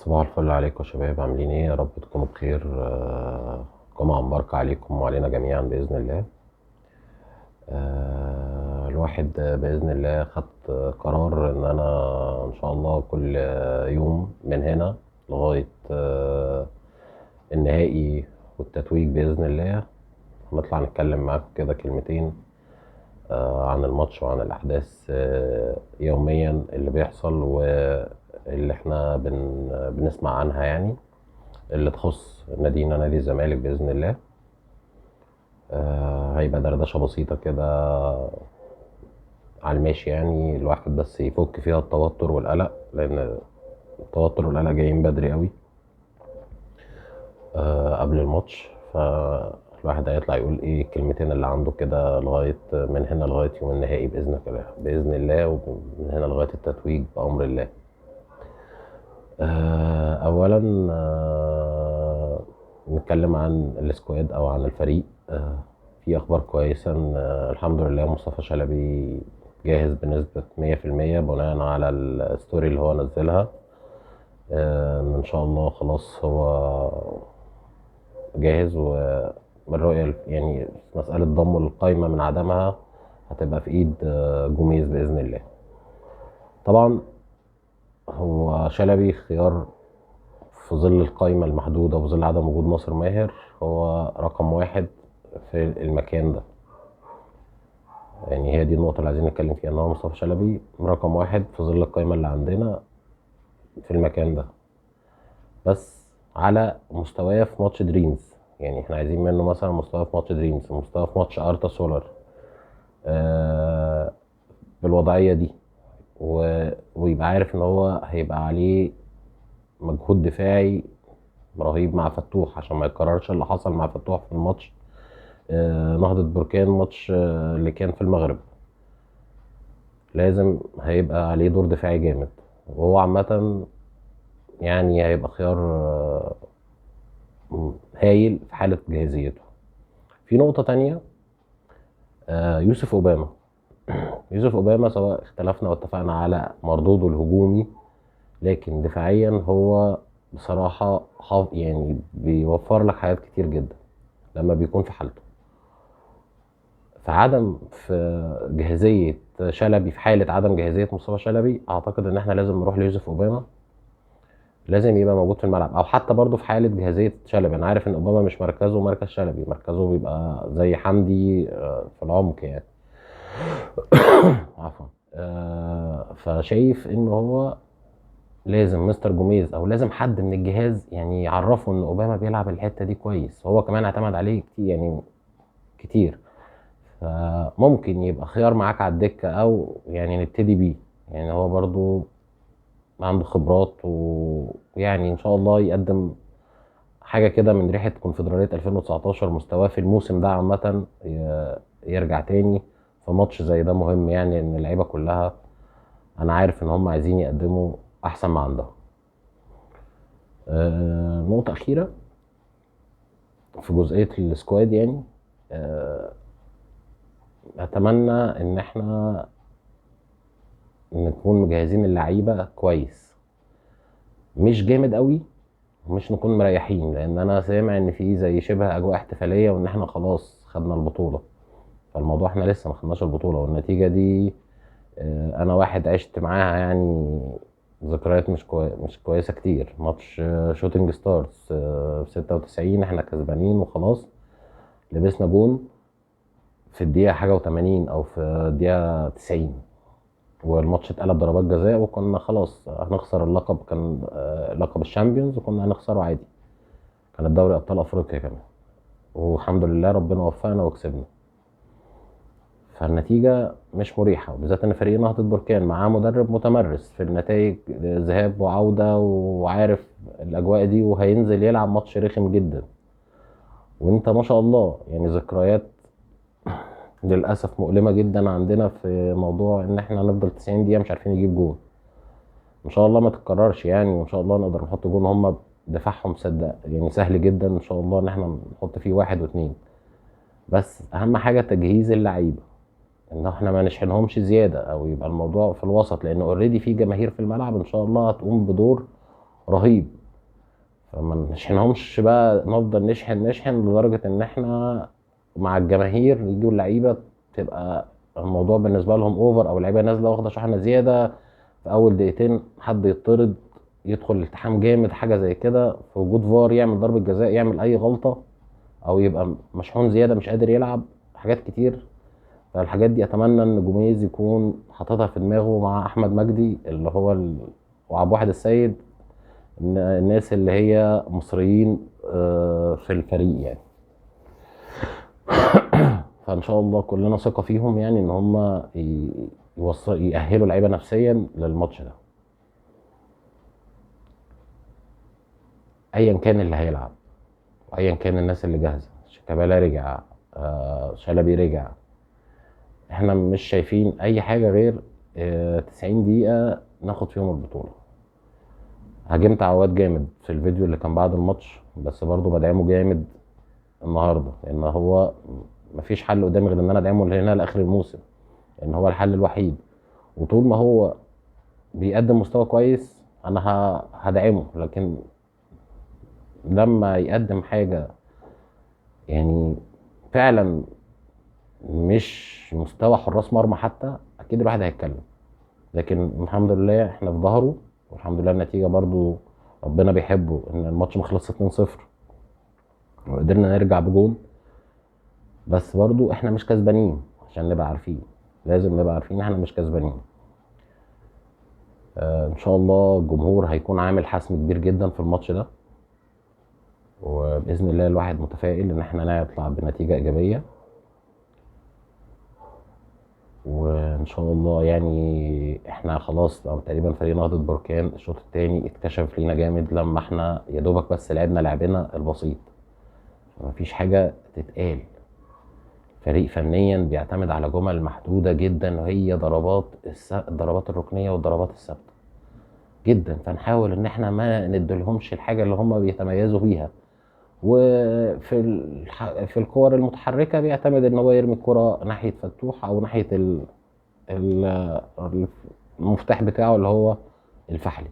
صباح الفل عليكم يا شباب، عاملين ايه؟ يا رب تكونوا بخير. جمعة مباركة عليكم وعلينا جميعا بإذن الله. الواحد بإذن الله خد قرار إن أنا إن شاء الله كل يوم من هنا لغاية النهائي والتتويج بإذن الله هنطلع نتكلم معاكم كده كلمتين عن الماتش وعن الأحداث يوميا اللي بيحصل واللي احنا بنسمع عنها، يعني اللي تخص نادينا نادي الزمالك بإذن الله. هيبقى دردشة بسيطة كده على الماشي، يعني الواحد بس يفك فيها التوتر والقلق، لأن التوتر والقلق جايين بدري قوي قبل الماتش. فالواحد هيطلع يقول ايه الكلمتين اللي عنده كده لغاية من هنا لغاية يوم النهائي بإذن الله، بإذن الله، ومن هنا لغاية التتويج بأمر الله. أولا نتكلم عن ال squad أو عن الفريق. في أخبار كويسة إن، الحمد لله مصطفى شلبي جاهز بنسبة 100% بناء على ال story اللي هو نزلها، إن شاء الله خلاص هو جاهز. والرؤية يعني مسألة ضمه للقايمة من عدمها هتبقى في إيد جوميز بإذن الله. طبعا هو شلبي خيار في ظل القايمة المحدودة وفي ظل عدم وجود ناصر ماهر، هو رقم واحد في المكان ده. يعني هي دي النقطة اللي عايزين نتكلم فيها، إن هو مصطفى شلبي رقم واحد في ظل القايمة اللي عندنا في المكان ده، بس على مستواه في ماتش دريمز. يعني احنا عايزين منه مثلا مستواه في ماتش دريمز، مستواه في ماتش ارتا سولار، بالوضعية دي، ويبقى عارف ان هو هيبقى عليه مجهود دفاعي رهيب مع فتوح عشان ما يتكررش اللي حصل مع فتوح في الماتش، نهضة بركان، ماتش اللي كان في المغرب. لازم هيبقى عليه دور دفاعي جامد، وهو عامة يعني هيبقى خيار هايل في حالة جاهزيته. في نقطة تانية، يوسف أوباما. يوسف أوباما سواء اختلفنا واتفقنا على مردوده الهجومي، لكن دفاعيا هو بصراحة بيوفر لك حاجات كتير جدا لما بيكون في حالته. فعدم في جاهزية شلبي، في حالة عدم جاهزية مصطفى شلبي، أعتقد إن إحنا لازم نروح ليوسف أوباما، لازم يبقى موجود في الملعب، أو حتى برضه في حالة جاهزية شلبي. أنا عارف إن أوباما مش مركزه مركز شلبي، مركزه بيبقى زي حمدي في العمق يعني. عفوا. فشايف إن هو لازم مستر جوميز أو لازم حد من الجهاز يعني يعرفه إن أوباما بيلعب الحتة دي كويس، هو كمان اعتمد عليه كتير يعني كتير، فممكن يبقى خيار معاك على الدكة أو يعني نبتدي بيه. يعني هو برضو عنده خبرات، ويعني إن شاء الله يقدم حاجة كده من ريحة كونفدرالية 2019، مستواه في الموسم ده عامة يرجع تاني في ماتش زي ده مهم، يعني إن اللعيبة كلها أنا عارف إن هم عايزين يقدموا أحسن ما عندهم. نقطة أخيرة في جزئية السكواد، أتمنى إن إحنا نكون مجهزين اللعيبة كويس، مش جامد قوي ومش نكون مريحين، لأن أنا سامع إن في زي شبه أجواء احتفالية وإن إحنا خلاص خدنا البطولة. فالموضوع إحنا لسه ما خدناش البطولة، والنتيجة دي أنا واحد عشت معاها يعني ذكريات مش كويسة كتير. ماتش شوتنج ستارز في 96 إحنا كسبانين وخلاص، لبسنا جون في الدقيقة حاجة وتمانين أو في الدقيقة 90، والماتش اتقلب ضربات جزاء، وكنا خلاص هنخسر اللقب، كان لقب الشامبيونز وكنا هنخسره عادي، كان الدوري أبطال أفريقيا كمان، والحمد لله ربنا وفقنا وكسبنا. فالنتيجة مش مريحة، وبالذات إن فريق نهضة بركان معاه مدرب متمرس في النتائج ذهاب وعودة وعارف الأجواء دي، وهينزل يلعب ماتش رخم جدا، وانت ما شاء الله يعني ذكريات للأسف مؤلمة جدا عندنا في موضوع إن إحنا هنفضل 90 دقيقة مش عارفين نجيب جون. إن شاء الله ما تتكررش يعني، وإن شاء الله نقدر نحط جون. هم دفاعهم صدق يعني سهل جدا إن شاء الله إن إحنا نحط فيه 1 و2، بس أهم حاجة تجهيز اللعيبة، إن إحنا ما نشحنهمش زيادة أو يبقى الموضوع في الوسط، لأن أوريدي في جماهير في الملعب إن شاء الله هتقوم بدور رهيب. فما نشحنهمش بقى، نفضل نشحن نشحن لدرجة ان احنا مع الجماهير يجوا اللعيبة تبقى الموضوع بالنسبة لهم over، او اللعيبة نازله واخده شحنه زيادة في اول دقيقتين، حد يطرد، يدخل التحام جامد، حاجة زي كده، في وجود فار يعمل ضربه جزاء، يعمل اي غلطه، او يبقى مشحون زيادة مش قادر يلعب، حاجات كتير. فالحاجات دي اتمنى ان جوميز يكون حاططها في دماغه مع احمد مجدي اللي هو وعبد الواحد السيد، الناس اللي هي مصريين في الفريق يعني. فان شاء الله كلنا ثقة فيهم يعني ان هم يأهلوا اللعيبة نفسيا للماتش ده، ايا كان اللي هيلعب وايا كان الناس اللي جاهزة. شيكابالا رجع، شلبي رجع، احنا مش شايفين اي حاجة غير 90 دقيقة ناخد فيهم البطولة. هاجمت عواد جامد في الفيديو اللي كان بعد الماتش، بس برضو بدعمه جامد النهارده، لان هو مفيش حل قدامي غير ان انا ادعمه هنا لاخر الموسم، لان هو الحل الوحيد. وطول ما هو بيقدم مستوى كويس انا هدعمه، لكن لما يقدم حاجة يعني فعلا مش مستوى حراس مرمى حتى، اكيد الواحد هيتكلم. لكن الحمد لله احنا في ظهره، والحمد لله النتيجة برضو ربنا بيحبه ان الماتش ما خلصش 2-0 وقدرنا نرجع بجون، بس برضو احنا مش كسبانين، عشان نبقى عارفين، لازم نبقى عارفين احنا مش كسبانين. ان شاء الله الجمهور هيكون عامل حسم كبير جدا في الماتش ده، وباذن الله الواحد متفائل ان احنا نطلع بنتيجة ايجابية، وان شاء الله يعني احنا خلاص تقريبا فريق نهضة بركان الشوط الثاني اتكشف لينا جامد لما احنا يا دوبك بس لعبنا لعبنا البسيط، مفيش حاجة تتقال. فريق فنيا بيعتمد على جمل محدودة جدا، وهي الضربات الركنيه والضربات الثابتة جدا، فنحاول ان احنا ما نديلهمش الحاجة اللي هم بيتميزوا بيها. وفي في الكور المتحركة بيعتمد ان هو يرمي الكره ناحية فتوح او ناحية المفتاح بتاعه اللي هو الفحلي.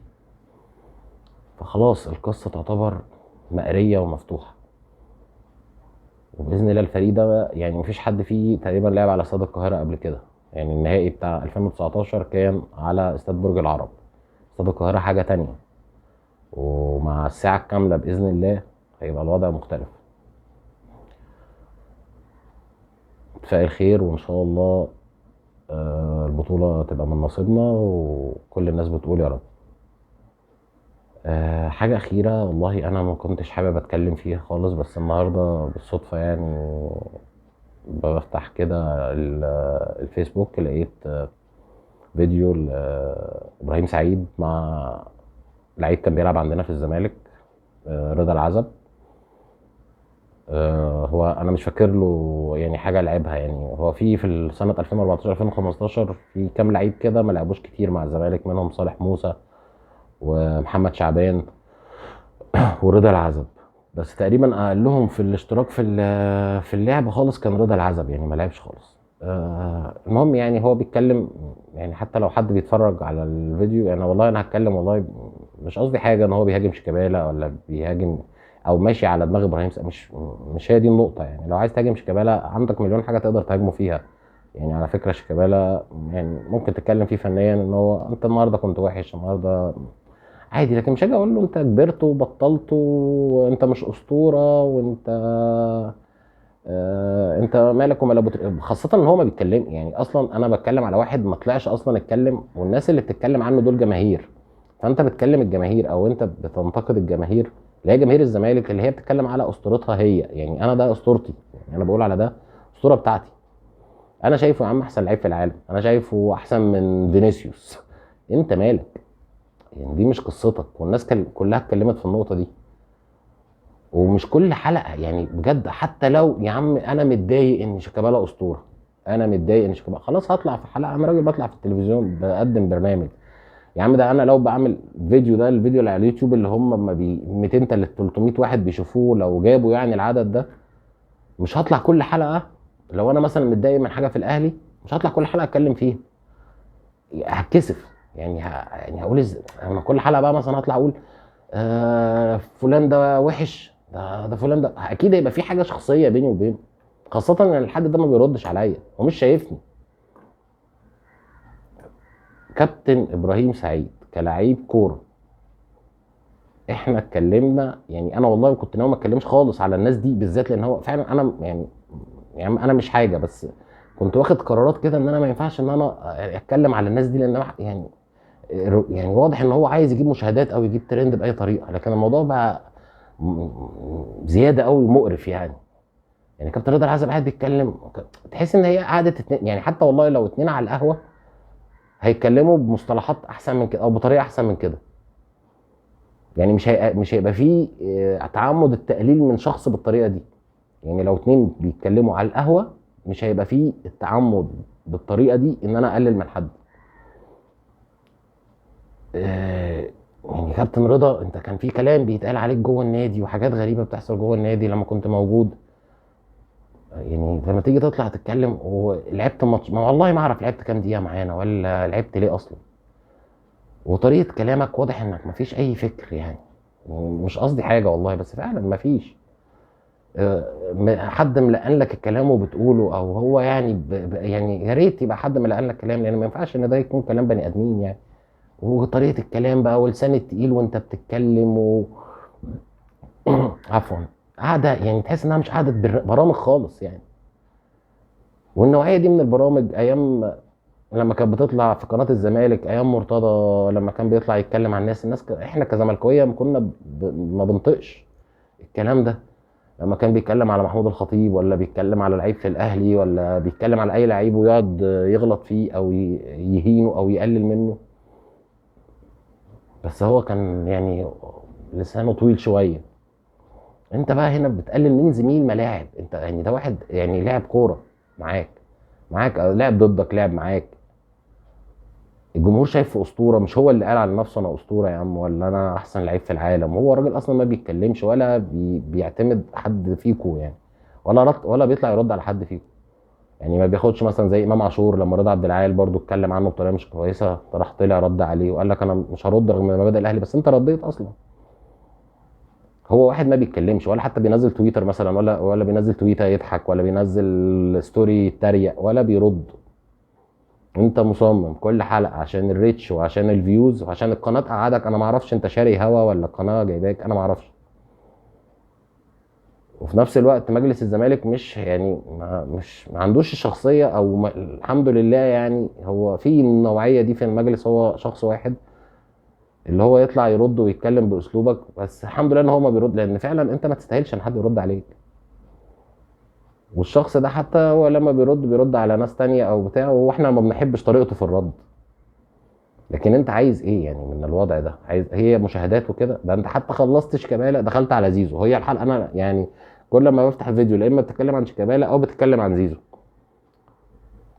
فخلاص القصة تعتبر مقريه ومفتوحه، وباذن الله الفريق ده يعني مفيش حد فيه تقريبا لعب على استاد القاهرة قبل كده، يعني النهائي بتاع 2019 كان على استاد برج العرب، استاد القاهرة حاجة تانية، ومع الساعة الكاملة باذن الله هيبقى الوضع مختلف. تفائل خير، وان شاء الله البطولة تبقى من نصيبنا، وكل الناس بتقول يا رب. حاجة اخيرة والله انا ما كنتش حابب اتكلم فيها خالص، بس النهارده بالصدفة يعني بفتح كده الفيسبوك لقيت فيديو ابراهيم سعيد مع لعيب كان بيلعب عندنا في الزمالك، رضا العزب. هو انا مش فاكر له يعني حاجة لعبها، يعني هو في سنة 2014 2015 في كام لعيب كده ما لعبوش كتير مع الزمالك، منهم صالح موسى ومحمد شعبان ورضا العزب، بس تقريبا اقلهم في الاشتراك في اللعب خالص كان رضا العزب، يعني ما لعبش خالص. المهم يعني هو بيتكلم، يعني حتى لو حد بيتفرج على الفيديو، يعني والله انا هتكلم والله مش قصدي حاجة ان هو بيهاجم شيكابالا ولا بيهاجم او ماشي على دماغ ابراهيم، مش هي دي النقطة. يعني لو عايز تهاجم شيكابالا عندك مليون حاجة تقدر تهاجمه فيها، يعني على فكرة شيكابالا يعني ممكن تتكلم فيه فنيا ان هو انت النهارده كنت وحش النهارده عادي، لكن مش هاجي اقول له انت كبرت وبطلت وانت مش اسطورة وانت انت مالك ومال ابو تريكه، خاصة ان هو ما بيتكلم، يعني اصلا انا بتكلم على واحد ما طلعش اصلا اتكلم، والناس اللي بتتكلم عنه دول جماهير، فانت بتكلم الجماهير او انت بتنتقد الجماهير اللي هي جماهير الزمالك اللي هي بتتكلم على اسطورتها هي، يعني انا ده اسطورتي، يعني انا بقول على ده اسطورة بتاعتي، انا شايفه يا عم احسن لعيب في العالم، انا شايفه احسن من فينيسيوس، انت مالك؟ يعني دي مش قصتك، والناس كلها اتكلمت في النقطة دي، ومش كل حلقة يعني بجد. حتى لو يا عم انا متضايق ان شيكابالا اسطورة، انا متضايق ان شيكابالا، خلاص هطلع في حلقة، انا راجل بطلع في التلفزيون بقدم برنامج يا عم، ده انا لو بعمل فيديو، ده الفيديو اللي على اليوتيوب اللي هم ما بي 200 300 واحد بيشوفوه، لو جابوا يعني العدد ده، مش هطلع كل حلقة. لو انا مثلا متضايق من حاجة في الاهلي مش هطلع كل حلقة اتكلم فيها، هتكسف يعني، يعني هقول انا كل حلقة بقى مثلا هطلع اقول فلان ده وحش، ده فلان ده، اكيد هيبقى في حاجة شخصية بيني وبينه، خاصة ان الحد ده ما بيردش عليا ومش شايفني. كابتن ابراهيم سعيد كلاعب كورة احنا اتكلمنا، يعني انا والله كنت ناوي ما اتكلمش خالص على الناس دي بالذات، لان هو فعلا انا يعني انا مش حاجة، بس كنت واخد قرارات كده ان انا ما ينفعش ان انا اتكلم على الناس دي، لان أنا يعني واضح ان هو عايز يجيب مشاهدات او يجيب ترند باي طريقه، لكن الموضوع بقى زيادة قوي مقرف. يعني كابتن رضا العزب قاعد بيتكلم، تحس ان هي قعدة اتنين، يعني حتى والله لو اتنين على القهوة هيتكلموا بمصطلحات احسن من كده او بطريقة احسن من كده، يعني مش هيبقى فيه تعمد التقليل من شخص بالطريقة دي. يعني لو اتنين بيتكلموا على القهوة مش هيبقى فيه التعمد بالطريقة دي ان انا اقلل من حد. يعني كابتن رضا انت كان في كلام بيتقال عليك جوه النادي وحاجات غريبة بتحصل جوه النادي لما كنت موجود، يعني لما تيجي تطلع تتكلم ولعبت ماتش، ما والله ما اعرف لعبت كام دقيقة معانا ولا لعبت ليه اصلا، وطريقه كلامك واضح انك ما فيش اي فكر، يعني مش قصدي حاجة والله، بس فعلا ما فيش. حد ملقن لك الكلام وبتقوله، او هو يعني يعني يا ريت يبقى حد ملقن لك كلام، لان ما ينفعش ان ده يكون كلام بني ادمين يعني. وطريقه الكلام بقى ولسان التقيل وانت بتتكلم و عفوا قاعدة، يعني تحس انها مش قاعدة برامج خالص يعني. والنوعيه دي من البرامج ايام لما كانت بتطلع في قناة الزمالك، ايام مرتضى لما كان بيطلع يتكلم عن الناس، الناس احنا كزملكاويه كنا ما بنطقش الكلام ده. لما كان بيتكلم على محمود الخطيب، ولا بيتكلم على لعيب في الاهلي، ولا بيتكلم على اي لعيب ويقعد يغلط فيه او يهينه او يقلل منه، بس هو كان يعني لسانه طويل شوية. انت بقى هنا بتقلل من زميل ملاعب، انت يعني ده واحد يعني لعب كورة معاك لعب ضدك، لعب معاك، الجمهور شايفه اسطورة، مش هو اللي قال على نفسه انا اسطورة يا عم ولا انا احسن لعيب في العالم. هو الراجل اصلا ما بيتكلمش ولا بيعتمد حد فيكو يعني، ولا رد ولا بيطلع يرد على حد فيكو يعني. ما بياخدش مثلا زي امام عاشور لما رضا عبد العال برضو اتكلم عنه بطريقة مش كويسة، راح طلع رد عليه وقال لك انا مش هرد رغم مبادئ الاهلي، بس انت رديت اصلا. هو واحد ما بيتكلمش ولا حتى بينزل تويتر مثلا، ولا بينزل تويته يضحك، ولا بينزل story يتريق، ولا بيرد. انت مصمم كل حلقة عشان ال reach وعشان ال views وعشان القناة تقعدك. انا ما اعرفش انت شاري هوا ولا القناة جايباك، انا ما اعرفش. وفي نفس الوقت مجلس الزمالك مش يعني ما مش ما عندوش الشخصية، او ما الحمد لله يعني هو في النوعية دي في المجلس، هو شخص واحد اللي هو يطلع يرد ويتكلم باسلوبك، بس الحمد لله ان هو ما بيرد، لان فعلا انت ما تستاهلش ان حد يرد عليك. والشخص ده حتى هو لما بيرد بيرد على ناس تانية او بتاع، واحنا ما بنحبش طريقته في الرد. لكن انت عايز ايه يعني من الوضع ده؟ عايز هي مشاهدات وكده؟ ده انت حتى خلصت شيكابالا دخلت على زيزو. هي الحلقة انا يعني كل ما بفتح الفيديو لا اما بتتكلم عن شيكابالا او بتتكلم عن زيزو.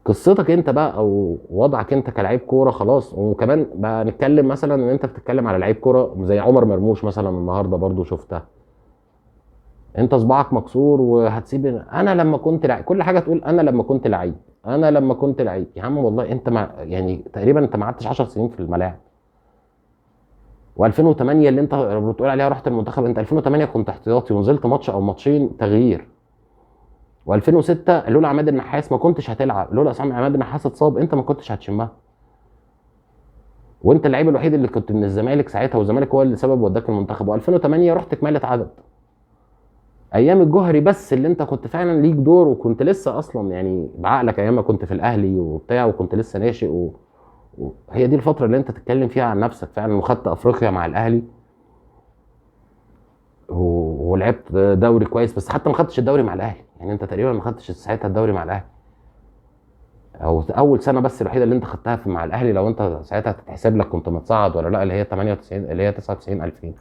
قصتك انت بقى او وضعك انت كلاعب كورة خلاص. وكمان بقى نتكلم مثلا ان انت بتتكلم على لعيب كورة زي عمر مرموش مثلا النهارده برضو شفتها، انت صباعك مكسور وهتسيب. انا لما كنت لعيب، كل حاجة تقول انا لما كنت لعيب، انا لما كنت لعيب. يا عم والله انت مع يعني تقريبا انت ما قعدتش 10 سنين في الملاعب. و2008 اللي انت بتقول عليها رحت المنتخب، انت 2008 كنت احتياطي ونزلت ماتش او ماتشين تغيير. و2006 لولا عماد النحاس ما كنتش هتلعب، لولا عماد النحاس اتصاب انت ما كنتش هتشمها. وانت اللعيب الوحيد اللي كنت من الزمالك ساعتها، والزمالك هو اللي سبب وداك المنتخب. و2008 رحت كمالة عدد ايام الجوهري، بس اللي انت كنت فعلا ليك دور، وكنت لسه اصلا يعني بعقلك ايام ما كنت في الاهلي وبتاع، وكنت لسه ناشئ وهي دي الفترة اللي انت تتكلم فيها عن نفسك فعلا، وخدت افريقيا مع الاهلي ولعبت دوري كويس، بس حتى ما خدتش الدوري مع الاهلي. يعني انت تقريبا ما خدتش ساعتها الدوري مع الاهلي، او اول سنة بس الوحيدة اللي انت خدتها في مع الاهلي، لو انت ساعتها تتحسب لك كنت متصعد ولا لا، اللي هي 98 اللي هي 99 2000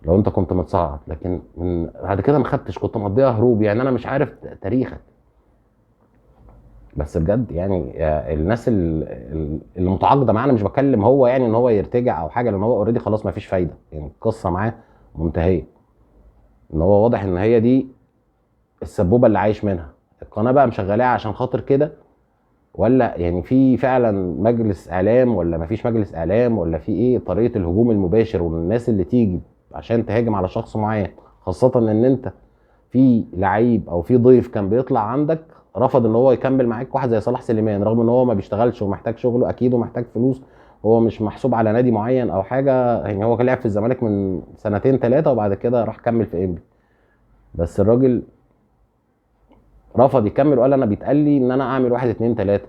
لو انت كنت متصعد. لكن من بعد كده ما خدتش، كنت مقضيها هروب. يعني انا مش عارف تاريخك، بس بجد يعني الناس اللي متعاقده معانا، مش بكلم هو يعني ان هو يرتجع او حاجة، لان هو اوريدي خلاص ما فيش فايده، يعني القصة معاه منتهية. ان هو واضح ان هي دي السبوبه اللي عايش منها. القناة بقى مشغلاها عشان خاطر كده، ولا يعني في فعلا مجلس اعلام ولا مفيش مجلس اعلام، ولا في ايه؟ طريقه الهجوم المباشر والناس اللي تيجي عشان تهاجم على شخص معين، خاصة ان انت في لعيب او في ضيف كان بيطلع عندك رفض ان هو يكمل معاك، واحد زي صلاح سليمان، رغم ان هو ما بيشتغلش ومحتاج شغله اكيد ومحتاج فلوس، هو مش محسوب على نادي معين او حاجة، يعني هو كان لعب في الزمالك من سنتين ثلاثة وبعد كده راح كمل في انبي، بس الراجل رفض يكمل وقال انا بيتقال لي ان انا اعمل 1 2 3.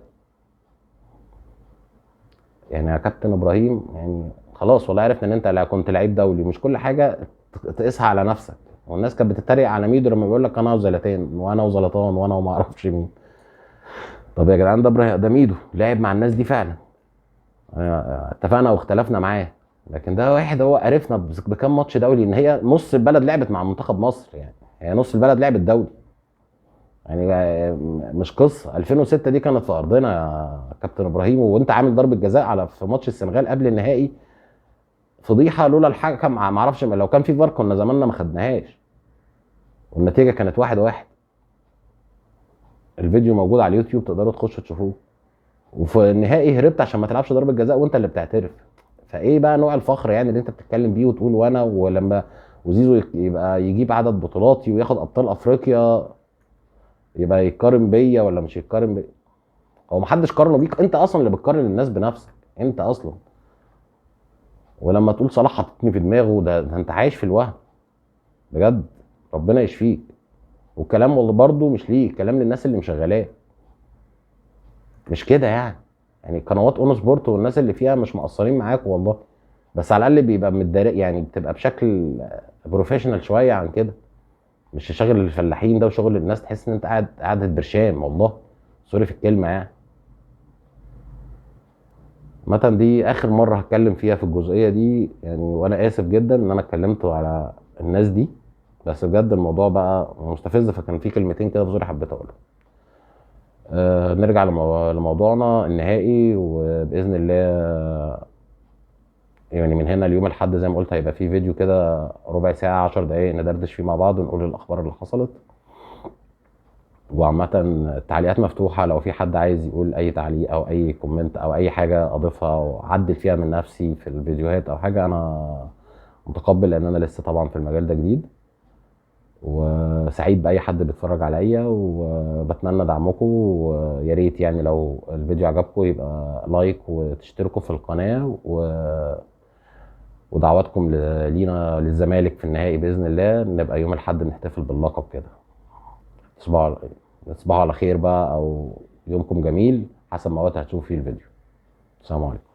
يعني يا كابتن ابراهيم يعني خلاص والله عرفنا ان انت لا كنت لعيب دولي، مش كل حاجة تقيسها على نفسك. والناس كانت بتتريق على ميدو لما بيقول لك انا وزلاتان وانا وزلطان وانا وما اعرفش مين. طب يا جدعان ده ابراهيم، ده ميدو لعب مع الناس دي فعلا، اتفقنا واختلفنا معاه، لكن ده واحد هو عرفنا بكام ماتش دولي ان هي نص البلد لعبت مع منتخب مصر، يعني هي نص البلد لعبت دولي، يعني مش قصة. 2006 دي كانت في ارضنا يا كابتن ابراهيم، وانت عامل ضربه جزاء على في ماتش السنغال قبل النهائي، فضيحة لولا الحكم، ما اعرفش لو كان في فار كنا زماننا ما خدناهاش، والنتيجة كانت 1-1. الفيديو موجود على اليوتيوب تقدروا تخشوا تشوفوه. وفي النهائي هربت عشان ما تلعبش ضربه جزاء وانت اللي بتعترف. فايه بقى نوع الفخر يعني اللي انت بتتكلم بيه وتقول وانا، ولما وزيزو يبقى يجيب عدد بطولاتي وياخد ابطال افريقيا يبقى يتقارن بيا ولا مش يتقارن بيا؟ هو محدش قارنه بيك، انت اصلا اللي بتقارن الناس بنفسك انت اصلا. ولما تقول صلاح حاططني في دماغه، ده انت عايش في الوهم بجد، ربنا يشفيك. والكلام والله برضه مش ليه، الكلام للناس اللي مشغلاه مش كده يعني. يعني قنوات اون سبورت والناس اللي فيها مش مقصرين معاك والله، بس على الاقل بيبقى متداري، يعني بتبقى بشكل professional شوية عن كده، مش شغل الفلاحين ده وشغل الناس تحس ان انت قاعد قعدة برشام، والله sorry في الكلمة يعني. مثلا دي اخر مرة هتكلم فيها في الجزئية دي يعني، وانا اسف جدا ان انا اتكلمت على الناس دي، بس بجد الموضوع بقى مستفز، فكان في كلمتين كده بزوري حبيت اقولهم. نرجع لموضوعنا النهائي، وباذن الله يعني من هنا اليوم الاحد زي ما قلت هيبقى في فيديو كده ربع ساعة 10 دقايق ندردش فيه مع بعض ونقول الاخبار اللي حصلت. وعامة التعليقات مفتوحة، لو في حد عايز يقول اي تعليق او اي comment او اي حاجة اضيفها واعدل فيها من نفسي في الفيديوهات او حاجة، انا متقبل، لان انا لسه طبعا في المجال ده جديد، وسعيد باي حد بيتفرج عليا، وبتمنى دعمكم. ويا ريت يعني لو الفيديو عجبكم يبقى like وتشتركوا في القناة، ودعواتكم لينا للزمالك في النهائي باذن الله، نبقى يوم الاحد نحتفل باللقب كده. تصبحوا على خير بقى، او يومكم جميل حسب ما وقت هتشوفوا فيه الفيديو. السلام عليكم.